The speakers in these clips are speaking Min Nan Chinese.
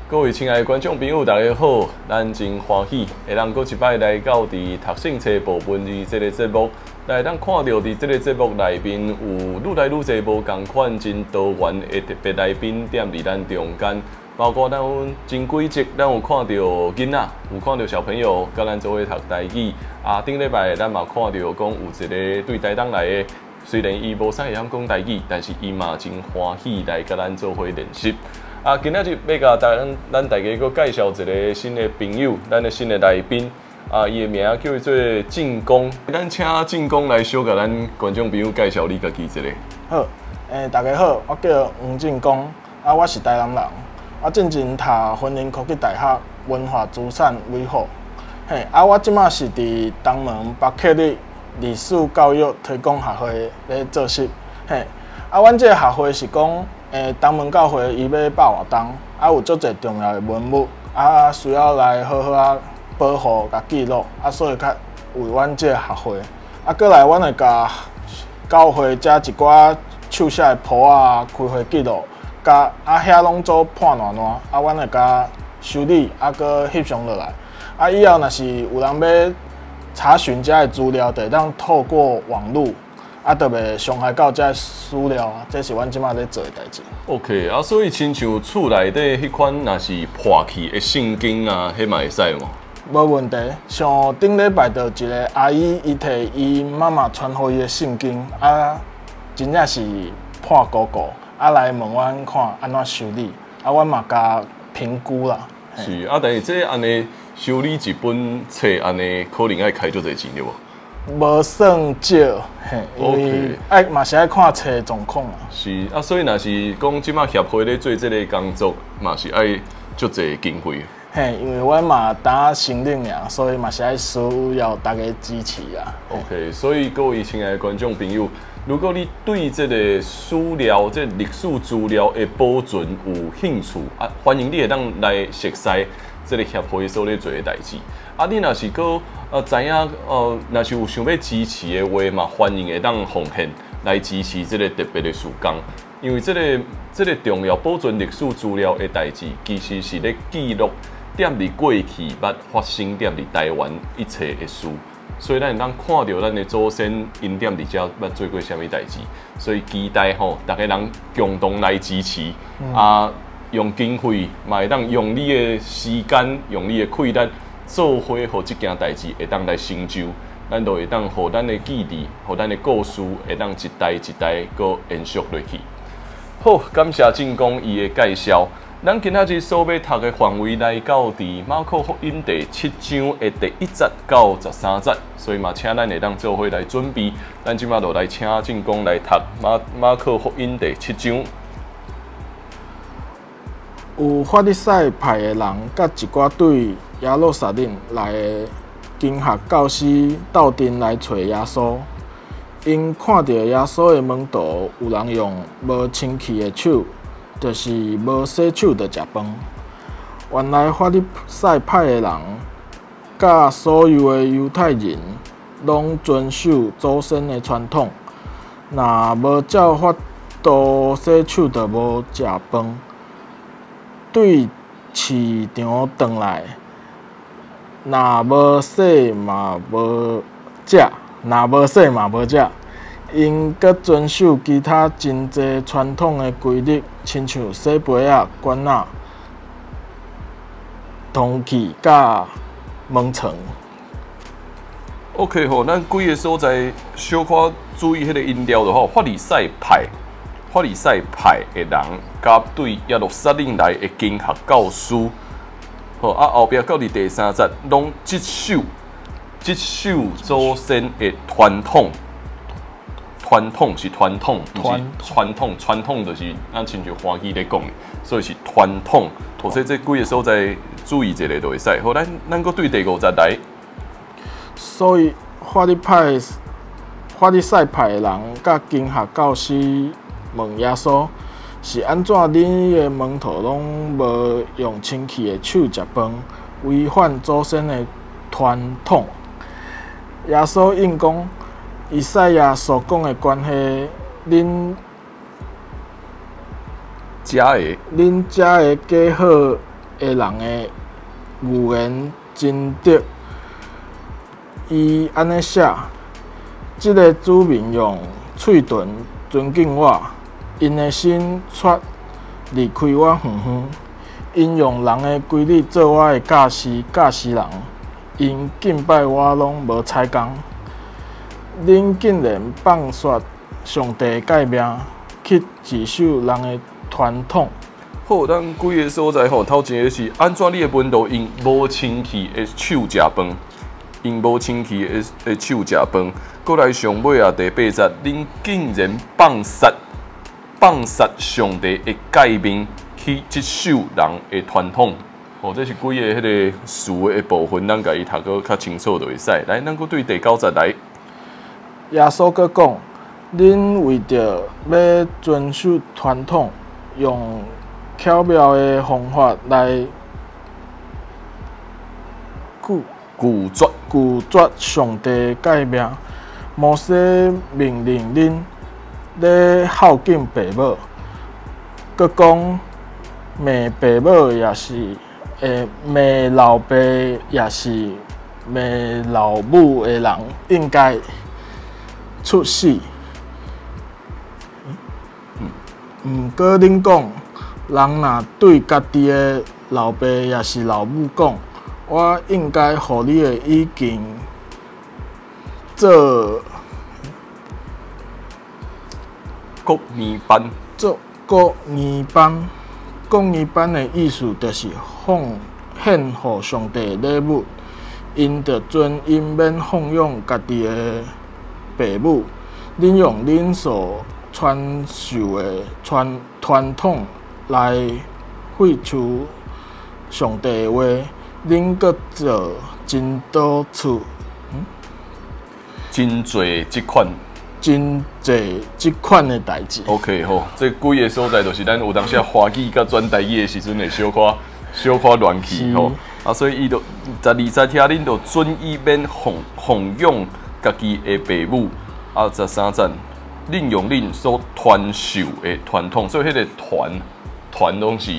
各位親愛的觀眾朋友，大家好，咱真歡喜會當閣一擺來到佇讀聖冊報文字這个節目，來當看著佇這个節目內面有愈來愈濟無仝款真多元的特別來賓踮佇咱中間，包括咱有前幾集咱有看著囡仔，有看著小朋友佮咱做伙讀台語，啊，頂禮拜咱嘛看著講有一个對台東來的，雖然伊無啥會曉講台語，但是伊嘛真歡喜來佮咱做伙練習。啊，今仔日欲共咱大家閣介紹一个新的朋友，咱的新的來賓。啊，伊的名叫做進攻。咱請進攻來小共咱觀眾朋友介紹你家己一下。好，大家好，我叫黃進攻，啊，我是台南人，我進前讀雲林科技大學文化資產維護，嘿，啊，我這馬是佇東門巴克利歷史教育推廣學會咧做事，嘿，啊，阮這个學會是講，東門教會伊欲辦活動，啊，有足濟重要的文物，啊，需要來好好仔保護、共記錄，啊，所以較為阮這个學會，啊，閣來阮會共教會遮一寡手寫的簿仔開會記錄，共啊遐攏做破爛爛，啊，阮會共修理，啊，閣翕相落來，啊，以後若是有人欲查詢遮的資料，就會當透過網路。啊，就袂傷害到遮史料啊，這是阮這馬咧做的代誌。 OK，啊，所以親像厝內底彼款若是破去的聖經啊，彼嘛會使無？無問題，像頂禮拜就有一个阿姨，伊提伊媽媽傳予伊的聖經，啊，真正是破糊糊，啊來問阮看按怎修理，啊，阮嘛共評估啦。是啊，但是這按呢修理一本冊按呢，可能愛開足濟錢對無？無算少，嘿，因為愛嘛是愛看冊狀況啊。是啊，所以若是講這馬協會咧做這个工作，嘛是愛足濟經費。嘿，因為阮嘛剛成立爾，所以嘛是愛需要大家支持啊。 OK，所以各位親愛的觀眾朋友，如果你對這个史料、這歷史資料的保存有興趣啊，歡迎你會當來熟似這个協會所咧做的代誌。啊，你若是閣知影若是有想欲支持的話，嘛歡迎會當奉獻來支持這个特別的事工。因為這个重要保存歷史資料的代誌，其實是咧記錄踮佇過去捌發生踮佇台灣一切的事，所以咱會當看著咱的祖先𪜶踮佇遮捌做過啥物代誌，所以期待吼，逐家人共同來支持，啊，用經費嘛會當用你的時間，用你的氣力，做伙予這件代誌會當來成就，咱就會當予咱的記憶，予咱的故事會當一代一代閣延續落去。好，感謝進攻伊的介紹。咱今仔日所欲讀的範圍來到佇馬可福音第七章的第一節到十三節，所以嘛，請咱會當做伙來準備。咱這馬就來請進攻來讀馬可福音第七章。有法利賽派的人，佮一寡對耶路撒冷來的經學教師鬥陣來揣耶穌。𪜶看著耶穌的門徒有人用無清氣的手，就是無洗手就食飯。原來法利賽派的人，佮所有的猶太人，攏遵守祖先的傳統，若無照法度洗手，就無食飯。對市場轉來，若無洗嘛無食，若無洗嘛無食。𪜶閣遵守其他真濟傳統的規律，親像洗杯仔、罐仔、銅器佮門床。 OK 吼，咱幾个所在小可注意彼个音調就好。法利賽派，法利賽派的人，佮對耶路撒冷來的經學教師，好啊，後壁到佇第三節，攏執守祖先的傳統，傳統是傳統，毋是傳統，傳統就是咱親像歡喜咧講的，所以是傳統。所以這幾个所在注意一下就會使。好，咱閣對第五節來。所以法利賽派的人，佮經學教師問耶穌：是按怎恁的門徒攏無用清氣的手食飯，違反祖先的傳統？耶穌應講：以賽亞所講的關係，恁遮的恁遮的假好的人的預言真著。伊按呢寫：這个子民用喙唇尊敬我，𪜶的心卻離開我遠遠。𪜶用人的規律做我的教示，教示人。𪜶敬拜我攏無彩工。恁竟然放煞上帝誡命，去持守人的傳統。好，咱幾个所在吼，頭前个是按怎你的門徒用無清氣的手食飯，用無清氣的手食飯。閣來上尾啊，第八節，恁竟然放殺上帝的誡命，去執守人的傳統。哦，這是幾個彼个詞的部分，咱共伊讀閣較清楚就會使。來，咱閣對第九節來。耶穌閣講：恁為著欲遵守傳統，用巧妙的方法來拒拒絕拒絕上帝誡命。摩西命令恁咧孝敬爸母，閣講罵爸母抑是罵老爸抑是罵老母的人，應該處死。毋過恁講，人若對家己的老爸抑是老母講，我應該予你的已經做國義班，做國義班。國義班的意思就是奉獻予上帝禮物，𪜶就准𪜶免奉養家己的爸母。恁用恁所傳授的傳統來廢除上帝的話，恁閣做真多處，真濟這款，真濟這款的代誌。 OK 好，這幾个所在就是咱有當時華語佮轉台語的時陣會小可亂去吼。啊，所以伊就十二節遐恁就准伊免奉養家己的爸母。啊，13節，恁用恁所傳授的傳統，所以彼个傳傳攏是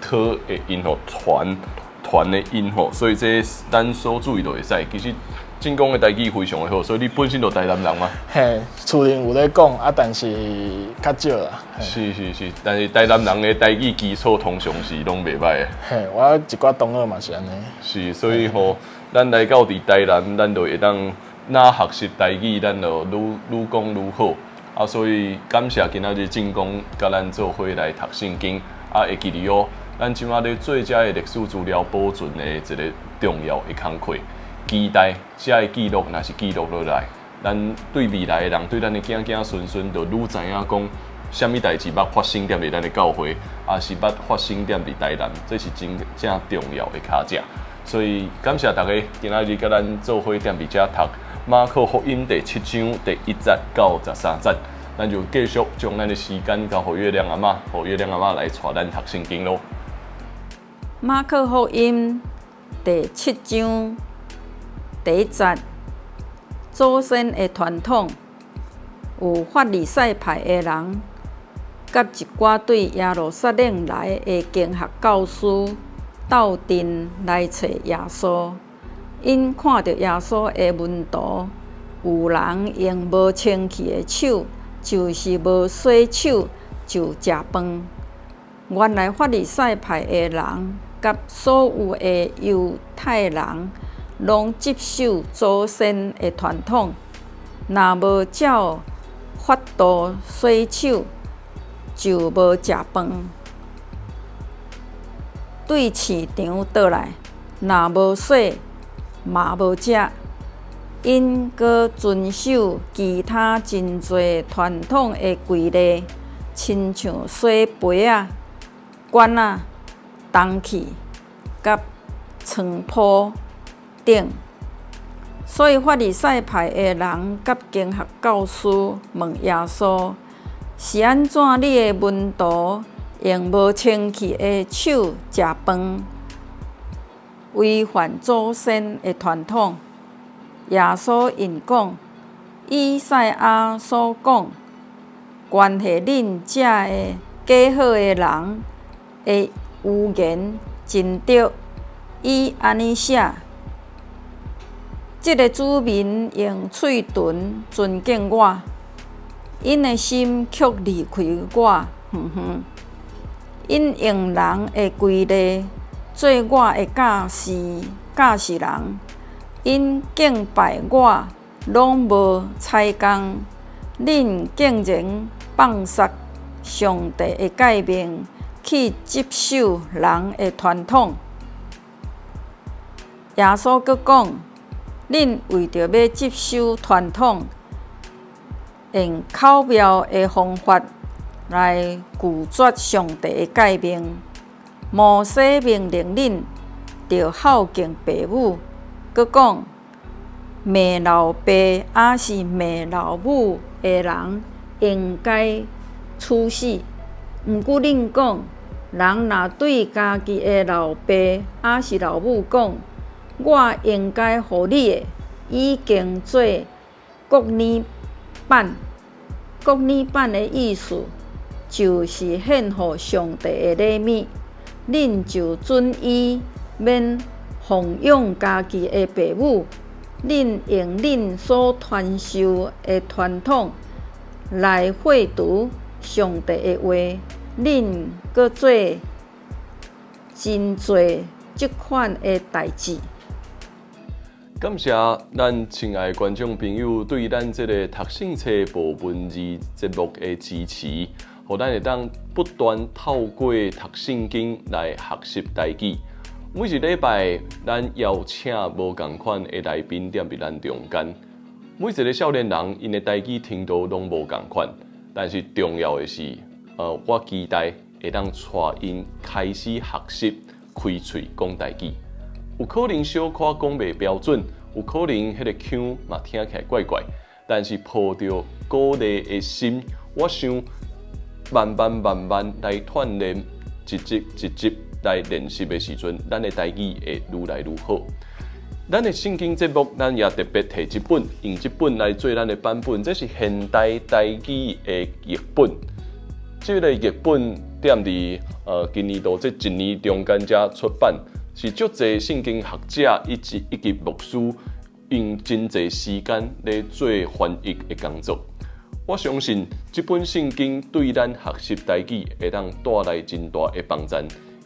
討的音吼，傳傳的音吼，所以這咱所注意就會使。其實進攻的台語非常的好，所以你本身就台南人嗎？嘿，厝內有咧講啊，但是較少啦。是是是，但是台南人的台語基礎通常是攏袂䆀的。嘿，我一寡同學嘛是按呢。是，所以吼，咱來到佇台南，咱就會當若學習台語，咱就愈愈講愈好。啊，所以感謝今仔日進攻佮咱做伙來讀聖經。啊，會記得哦，咱這馬咧做遮的歷史資料保存的一個重要的工課。期待遮的記錄，若是記錄落來，咱對未來的人，對咱的囝囝孫孫，就愈知影講，啥物代誌捌發生踮佇咱的教會，抑是捌發生踮佇台南，這是真正重要的跤跡。所以感謝大家今仔日佮咱做伙踮佇遮讀馬可福音第七章第一節到13節，咱就繼續將咱的時間交予月亮阿嬤，予月亮阿嬤來帶咱讀聖經囉。馬可福音第七章第一節，祖先的傳統，有法利賽派的人，佮一寡對耶路撒冷來的經學教師鬥陣來揣耶穌。𪜶看著耶穌的門徒有人用無清氣的手，就是無洗手就食飯。原來法利賽派的人佮所有的猶太人，攏執守祖先的傳統，若無照法度洗手，就無食飯。對市場倒來，若無洗，嘛無食。𪜶閣遵守其他真濟傳統的規例，親像洗杯仔、罐仔、銅器佮床鋪等。所以法利賽派的人佮經學教師問耶穌：是按怎你的門徒用無清氣的手食飯，違反祖先的傳統？耶穌𪜶講：以賽亞所講關係恁遮的假好的人的預言，真著，伊按呢寫：這个子民用喙唇尊敬我，𪜶的心卻離開我遠遠。𪜶用人的規例做我的教示教示人，𪜶敬拜我攏無彩工。恁竟然放捒上帝的誡命，去執守人的傳統。耶穌閣講：恁為著欲執守傳統，用巧妙的方法來拒絕上帝的誡命。摩西命令恁著孝敬爸母，閣講罵老爸抑是罵老母的人應該處死。毋過恁講，人若對家己的老爸抑是老母講，我應該予你的已經做國爾板。國爾板的意思就是獻予上帝的禮物，恁就准伊免奉養家己的爸母。恁用恁所傳授的傳統來廢除上帝的話，恁閣做真濟這款的代誌。感謝咱親愛的觀眾朋友對咱這个讀聖冊無文字節目的支持，予咱會當不斷透過讀聖經來學習台語。每一禮拜，咱邀請無仝款的來賓踮佇咱中間。每一个少年人，𪜶的台語程度攏無仝款，但是重要的是，我期待會當帶𪜶開始學習開喙講台語。有可能小可講袂標準，有可能彼个腔嘛聽起來怪怪，但是抱著鼓勵的心，我想慢慢慢慢來鍛鍊，一集一集來練習的時陣，咱的台語會愈來愈好。咱的聖經節目，咱也特別提這本，用這本來做咱的版本，這是現代台語的譯本。這个譯本踮佇今年度這一年中間才出版，是足濟聖經學者以及牧師用真濟時間咧做翻譯的工作。我相信這本聖經對咱學習台語會當帶來真大的幫助。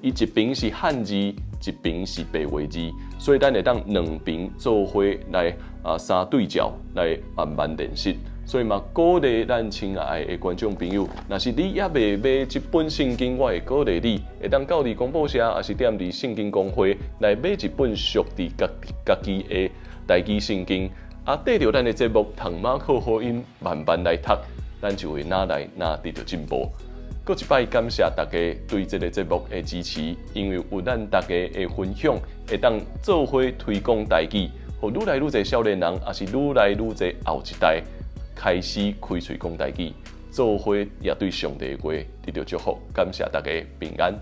伊一邊是漢字，一邊是白話字，所以咱會當兩邊做伙來相對照來慢慢練習。所以嘛，鼓勵咱親愛的觀眾朋友，若是你猶未買這本聖經，我會鼓勵你會當到佇公布社，抑是踮佇聖經公會來買一本屬佇家家己的台語聖經。綴著咱的節目，讀馬可福音，慢慢來讀，咱就會愈來愈得著進步。閣一擺感謝大家對這个節目的支持，因為有咱大家的分享，會當做伙推廣台語，予愈來愈濟少年人，抑是愈來愈濟後一代開始開喙講台語，做伙也對上帝的話得著祝福。感謝大家平安。